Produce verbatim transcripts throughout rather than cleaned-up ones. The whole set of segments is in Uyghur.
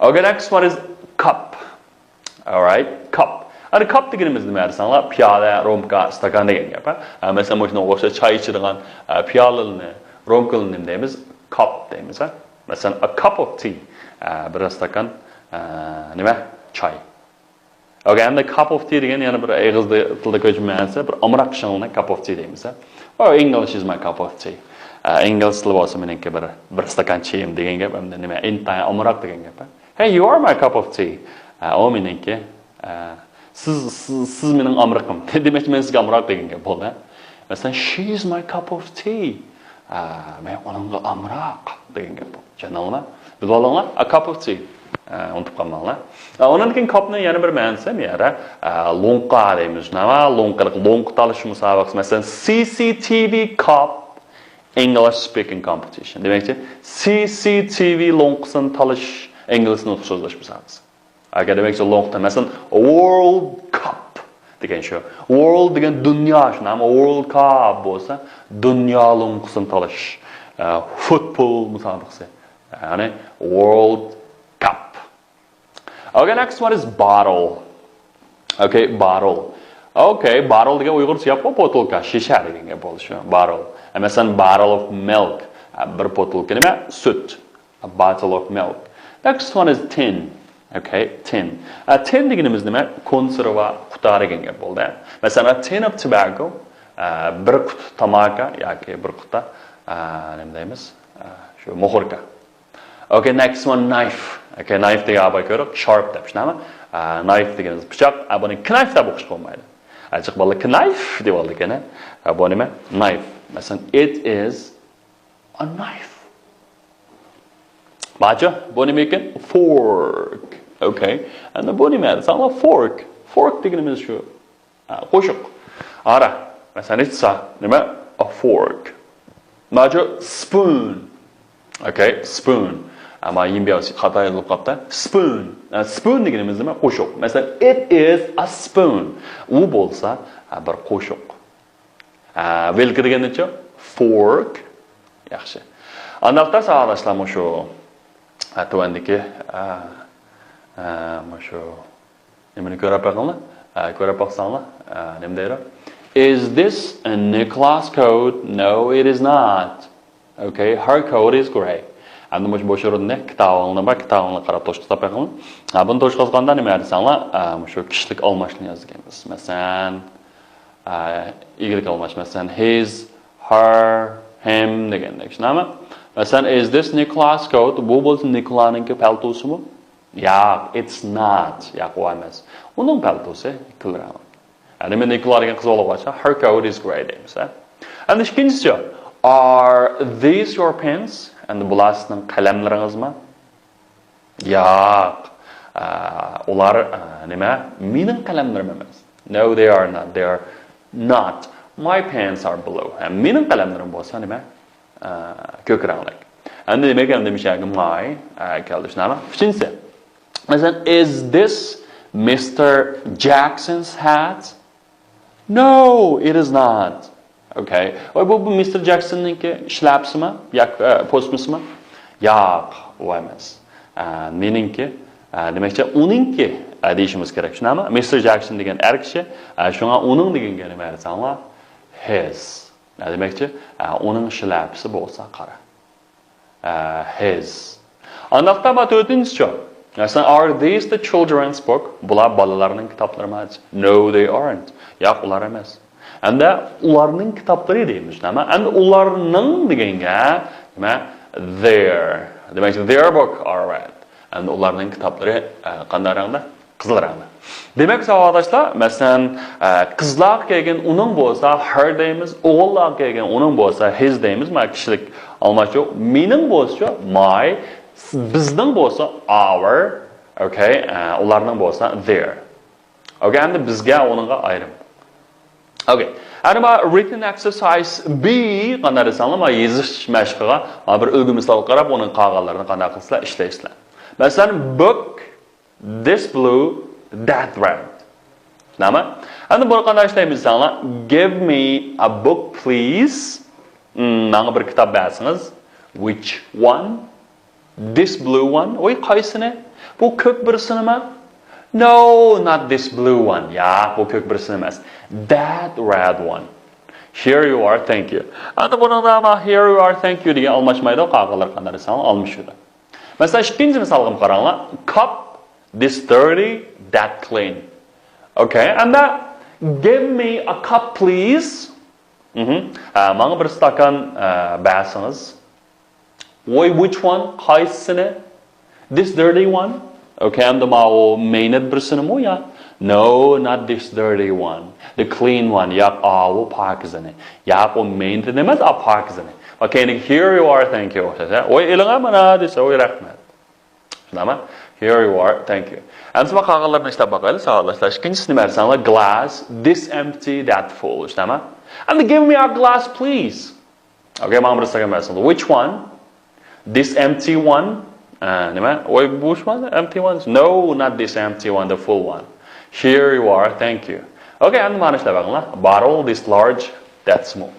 Okay, next one is cup. Alright, cup. ئەنە كاپ دېگىنىمىز نېمە دېسەڭلار، پىيالە، رومكا، ئىستاكان دېگەن گەپ. ھە؟ ھە، مەسىلەن، مۇشۇنىڭغا ئوخشاش چاي ئىچىدىغان، ئە، پىيالىلىنى، رومكىلىنى نېمە دەيمىز؟ كاپ دەيمىز. ھە؟ مەسىلەن، a cup of tea. ئە، بىر ئىستاكان، ئە، نېمە؟ چاي. Okay, ئەمدى cup of tea دېگەن يەنە بىر ئېغىز تىلدا كۆچمە مەنىسى، بىر ئامراق شىڭلىنى cup of tea دەيمىز. Oh, English is my cup of tea. ئە، ئىنگلىز تىلى بولسا مېنىڭكى بىر، بىر ئىستاكان چېيىم دېگەن گەپ. ئەمدى نېمە؟ ئىنتايىن ئامراق دېگەن گەپ. Hey, you are my cup of tea. ئە، ئۇ مېنىڭكى. ئە، سىز، سىز، سىز مېنىڭ ئامرىقىم. دېمەكچى، مەن سىزگە ئامراق دېگەن گەپ بولدى. مەسىلەن، she is my cup of tea. ئە، مەن ئۇنىڭغا ئامراق دېگەن گەپ بولدى. چۈشەندىڭلار؟ بىلىۋالدىڭلار؟ A cup of tea. ئە، ئۇنتۇپ قالماڭلار. ئە، ئۇنىڭدىن كېيىن كاپنىڭ يەنە بىر مەنىسى بۇ يەردە، ئە، لوڭقا دەيمىز. نېمە؟ لوڭقىلىق، لوڭقا تالىشىش مۇسابىقىسى. مەسىلەن، C C T V cup English speaking competition. دېمەكچى، C C T V لوڭقىسىنى تالىشىش، ئىنگلىز نۇتقى سۆزلەش مۇسابىقىسى. ئەگەر دېمەكچى لوڭقا، مەسىلەن، World Cup دېگەن شۇ. World دېگەن دۇنيا، شۇنداقمۇ؟ World Cup بولسا، دۇنيا لوڭقىسىنى تالىشىش، ئە، فۇتبول مۇسابىقىسى. يەنى World Cup. Okay, next one is bottle. Okay, bottle. Okay, bottle دېگەن ئۇيغۇرچە گەپقۇ، بوتۇلكا، شىشە دېگەن گەپ بولدى شۇ. Bottle. ئە، مەسىلەن، bottle of milk. ئە، بىر بوتۇلكا نېمە؟ سۈت. A bottle of milk. Next one is tin. Okay, tin. ئە، tin دېگىنىمىز نېمە؟ كونسېرۋا قۇتا دېگەن گەپ بولدى. مەسىلەن، a tin of tobacco، ئە، بىر قۇتا تاماكا ياكى بىر قۇتا، ئە، نېمە دەيمىز؟ ئە، شۇ مۇخوركا. Okay, next one, knife. Okay, knife دېگەن ئاباي كۆرۈڭ، sharp دەپ، شۇنداقمۇ؟ ئە، knife دېگىنىمىز پىچاق، ئە، بۇنى knife دەپ ئوقۇشقا بولمايدۇ. ئە، جىق بالىلار knife دەپ ئالىدىكەن، ئە، بۇ نېمە؟ Knife. مەسىلەن، it is a knife. بارچۇ، بۇ نېمە ئىكەن؟ Fork. Okay. ئەمدى بۇ نېمە؟ ساڭا fork. Fork دېگىنىمىز شۇ. ھە، قوشۇق. ئارا. مەسىلەن، it's a نېمە؟ A fork. ماجۇ spoon. Okay, spoon. ئەمما يىم بياۋسى خاتا يېزىلىپ قاپتۇ. Spoon. ھە، spoon دېگىنىمىز نېمە؟ قوشۇق. مەسىلەن، it is a spoon. ئۇ بولسا، ھە، بىر قوشۇق. ھە، ۋىلكا دېگەننىچۇ؟ Fork. ياخشى. ئانداقتا ساۋاقداشلار مۇشۇ، ھە، تۆۋەندىكى، ھە، ھە، مۇشۇ نېمىنى كۆرۈپ بېقىڭلار. ئە، كۆرۈپ باقساڭلار، ئە، نېمە دەيدۇ؟ Is this a Nicholas coat? No, it is not. Okay, her coat is grey. ئەمدى مۇشۇ بوش ئورۇننى كىتابىڭلار بار، كىتابىڭلارغا قاراپ توشقۇزلاپ بېقىڭلار. ھە، بۇنى توشقۇزغاندا نېمە دېسەڭلار؟ ئە، مۇشۇ كىشىلىك ئالماشنى يازغىنىمىز. مەسىلەن، ئە، ئىگىلىك ئالماش. مەسىلەن، his, her, him دېگەندەك. شۇنداقمۇ؟ مەسىلەن، is this Nicholas coat? بۇ بولسا نىكولانىڭكى پەلتوسىمۇ؟ ياق، it's not. ياق، ئۇ ئەمەس. ئۇنىڭ پەلتوسى كۈل رەڭلىك. يەنى مەن نىكولا دېگەن قىز بالىغا ئوخشاش، her coat is grey دەيمىز، ھە؟ ئەمدى ئىككىنچىسى، are these your pens? ئەمدى بۇلار سىزنىڭ قەلەملىرىڭىزمۇ؟ ياق. ئە، ئۇلار، ئە، نېمە؟ مېنىڭ قەلەملىرىم ئەمەس. No, they are not. They are not. My pens are blue. ھە، مېنىڭ قەلەملىرىم بولسا نېمە؟ ئە، كۆك رەڭلىك. ئەمدى دېمەك، ئەمدى مىشەگە my، ئە، كەلدى، شۇنداقمۇ؟ ئۈچىنچىسى. مەسىلەن، is this Mister Jackson's hat? No, it is not. Okay. ۋاي، بۇ، بۇ مىستېر جاكسوننىڭكى شىلەپىسىمۇ؟ ياكى، ئە، پوسمىسىمۇ؟ ياق، ئۇ ئەمەس. ئە، مېنىڭكى، ئە، دېمەكچى، ئۇنىڭكى، ئە، دېيىشىمىز كېرەك. شۇنداقمۇ؟ مىستېر جاكسون دېگەن ئەر كىشى. ئە، شۇڭا ئۇنىڭ دېگەنگە نېمە دېسەڭلار؟ His. ئە، دېمەكچى، ئە، ئۇنىڭ شىلەپىسى بولسا قارا. ئە، his. ئانداقتا ما تۆتىنچىچۇ؟ مەسىلەن، are these the children's book? بۇلار بالىلارنىڭ كىتابلىرىمۇ؟ No, they aren't. ياق، ئۇلار ئەمەس. ئەمدى ئۇلارنىڭ كىتابلىرى دەيمىز، نېمە؟ ئەمدى ئۇلارنىڭ دېگەنگە، نېمە؟ Their. دېمەك، their book are red. ئەمدى ئۇلارنىڭ كىتابلىرى، ئە، قانداق رەڭدە؟ قىزىل رەڭدە. دېمەك، ساۋاقداشلار، مەسىلەن، ئە، قىزلارغا كەلگەن ئۇنىڭ بولسا her دەيمىز، ئوغۇللارغا كەلگەن ئۇنىڭ بولسا his دەيمىز، مانا كىشىلىك ئالماشتۇرۇق. مېنىڭ بولسىچۇ my، بىزنىڭ بولسا our، okay، ئە، ئۇلارنىڭ بولسا their. Okay، ئەمدى بىزگە ئۇنىڭغا ئايرىم. Okay، ئەمدى مانا written exercise B قانداق دېسەڭلار، مانا يېزىش مەشقىگە مانا بىر ئۈلگە مىسالغا قاراپ، ئۇنىڭ قالغانلىرىنى قانداق قىلىسىلەر، ئىشلەيسىلەر. مەسىلەن، book، This blue, that red. نېمە؟ ئەمدى بۇنى قانداق ئىشلەيمىز دېسەڭلار؟ Give me a book, please. Hmm، ماڭا بىر كىتاب بەرسىڭىز. Which one? This blue one. ۋوي، قايسىنى؟ بۇ كۆك بىرسىنىمۇ؟ No, not this blue one. ياق، بۇ كۆك بىرسىنى ئەمەس. That red one. Here you are, thank you. ئەمدى بۇنىڭدا ما here you are, thank you دېگەن ئالماشمايدۇ، قالغانلىرى قانداق دېسەڭ ئالمىشىدۇ. مەسىلەن، ئىككىنچى مىسالغا قاراڭلار. Cup, this dirty, that clean. Okay, and that, give me a cup, please. مهم. ئە، ماڭا بىر ئىستاكان، ئە، بەرسىڭىز. ۋوي، which one? قايسىسىنى؟ This dirty one? Okay, ئەمدى ماۋۇ مەينەت بىرسىنىمۇ يا؟ No, not this dirty one. The clean one. ياق، ئاۋۇ پاكىزىنى. ياق، ئۇ مەينەتنى ئەمەس، ئا، پاكىزىنى. Okay, here you are, thank you. ۋوي، ئېلىڭا مانا دېسە، ۋوي، رەھمەت. شۇنداقمۇ؟ Here you are, thank you. ئەمدى ما قالغانلىرىنى ئىشلەپ باقايلى، ساۋاقداشلار. ئىككىنچىسى نېمە دېسەڭلار؟ Glass, this empty, that full. شۇنداقمۇ؟ ئەمدى give me a glass, please. Okay, ماڭا بىر ئىستاكان بەرسىڭىز. Which one? This empty one. ئە، نېمە؟ ۋوي، بوش one, empty one. No, not this empty one, the full one. Here you are, thank you. Okay, ئەمدى مانا ئىشلەپ بېقىڭلار. Bottle, this large, that small.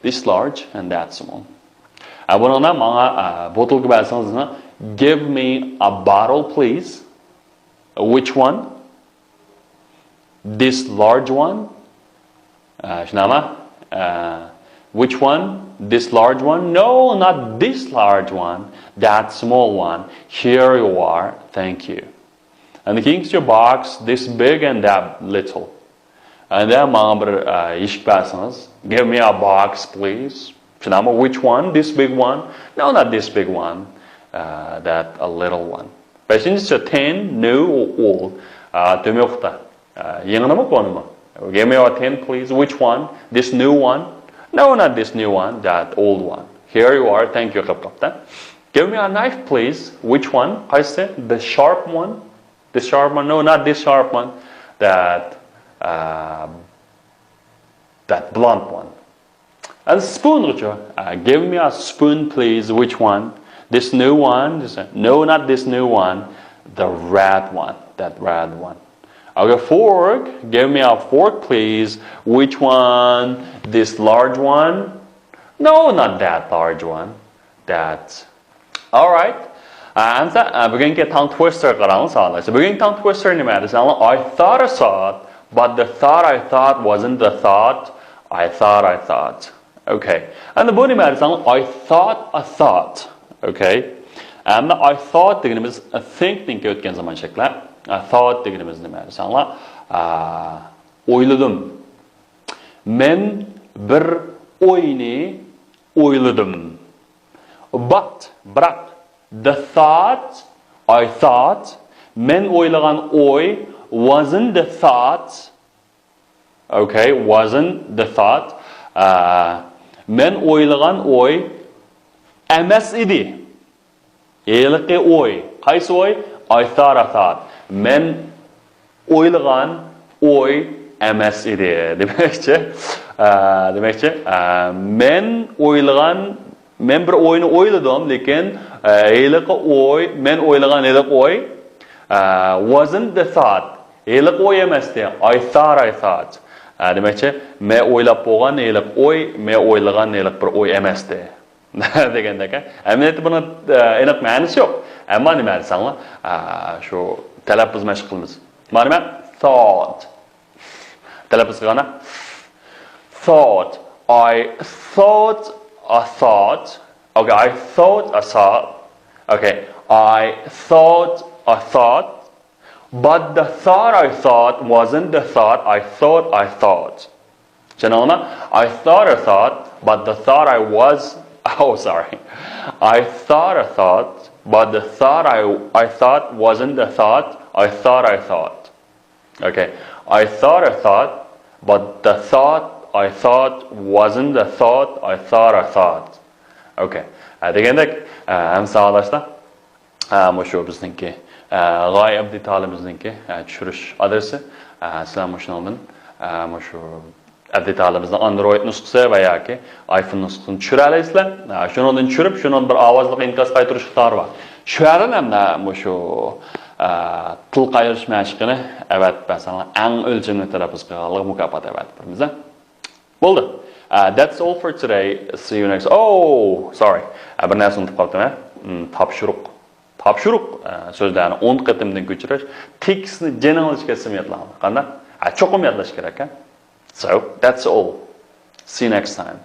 This large and that small. ئە، بۇنىڭدا ماڭا، ئە، بوتۇلكا بەرسىڭىز، give me a bottle, please. Which one? This large one. ئە، شۇنداقمۇ؟ ئە، which one? This large one? No, not this large one. That small one. Here you are. Thank you. And the king's your box, this big and that little. And then ماڭا بىر، ئە، يېشىك بەرسىڭىز. Give me a box, please. شۇنداقمۇ؟ Which one? This big one? No, not this big one. Uh, that a little one. بەشىنچىسى thin, new, old. ئە، تۆمۈر ئوقتا. ئە، يېڭىنىمۇ، كونىمۇ؟ Give me a tin, please. Which one? This new one? No, not this new one. That old one. Here you are. Thank you. قىلىپ قاپتا. Give me a knife, please. Which one? قايسى؟ The sharp one? This sharp one? No, not this sharp one. That, uh, that blunt one. And spoon غىچۇ. Uh, give me a spoon, please. Which one? This new one? This, no, not this new one. The red one. That red one. Okay, fork. Give me a fork, please. Which one? This large one? No, not that large one. That Alright. ئەمسە، ئە، بۈگۈنكى tongue twister قاراڭلار، ساۋاقداشلار. بۈگۈنكى tongue twister نېمە دېسەڭلار، I thought I thought, but the thought I thought wasn't the thought I thought I thought. Okay. ئەمدى بۇ نېمە دېسەڭلار، I thought a thought. Okay. ئەمدى I thought دېگىنىمىز think نىڭكى ئۆتكەن زامان شەكلى. I thought دېگىنىمىز نېمە دېسەڭلار، ئە، ئويلىدىم. مەن بىر ئوينى ئويلىدىم. But، بىراق، the thought، I thought، مەن ئويلىغان ئوي، wasn't the thought. Okay, wasn't the thought. ئە، مەن ئويلىغان ئوي ئەمەس ئىدى. ھېلىقى ئوي. قايسى ئوي؟ I thought a thought. مەن ئويلىغان ئوي ئەمەس ئىدى. دېمەكچى، ئە، دېمەكچى، ئە، مەن ئويلىغان، مەن بىر ئوينى ئويلىدىم، لېكىن، ئە، ھېلىقى ئوي، مەن ئويلىغان ھېلىقى ئوي، ئە، wasn't the thought. ھېلىقى ئوي ئەمەستى. I thought I thought. ئە، دېمەكچى، مەن ئويلاپ بولغان ھېلىقى ئوي، مەن ئويلىغان ھېلىقى بىر ئوي ئەمەستى. دېگەندەك، ئەمەلىيەتتە بۇنىڭ، ئە، ئېنىق مەنىسى يوق. ئەمما نېمە دېسەڭلار، ئە، شۇ تەلەپپۇز مەشىق قىلىمىز. مانا نېمە؟ Thought. تەلەپپۇز قىلغاندا، thought. I thought a thought. Okay, I thought a thought. Okay, I thought a thought. But the thought I thought wasn't the thought I thought I thought. چۈشەندىڭىزمۇ؟ I thought a thought, but the thought I was, oh, sorry. I thought a thought, but the thought I, I thought wasn't the thought I thought I thought. Okay. I thought a thought, but the thought I thought wasn't the thought I thought I thought. Okay. ئە، دېگەندەك، ئە، ئەمسە ساۋاقداشلار، ئە، مۇشۇ بىزنىڭكى، ئە، غايە ئەبدى تالىمىزنىڭكى، ئە، چۈشۈرۈش ئادرېسى. ئە، سىلەر مۇشۇنىڭدىن، ئە، مۇشۇ ئەبدى تالىمىزنىڭ ئاندرويد نۇسخىسى ۋە ياكى ئايفون نۇسخىسىنى چۈشۈرەلەيسىلەر. ئە، شۇنىڭدىن چۈشۈرۈپ، شۇنىڭدىن بىر ئاۋازلىق ئىنكاس قايتۇرۇش ئىقتىدارى بار. شۇ يەردىن ھەمدە مۇشۇ، ئە، تىل قايرىش مەشىقىنى ئەۋەتىپ بەرسەڭلار، ئەڭ ئۆلچەملىك تەلەپپۇز قىلغانلارغا مۇكاپات ئەۋەتىپ بېرىمىز، ھە؟ بولدى. ئە، that's all for today. See you next. Oh, sorry. ئە، بىر نەرسە ئۇنتۇپ قاپتىمەن. م، تاپشۇرۇق. تاپشۇرۇق، ئە، سۆزلەرنى ئون قېتىمدىن كۆچۈرۈش. تېكىستنى جېنىڭلىشىپ كەتسىمۇ يادلاڭلار. قانداق؟ ئە، چوقۇم يادلاش كېرەك، ھە؟ So, that's all. See you next time.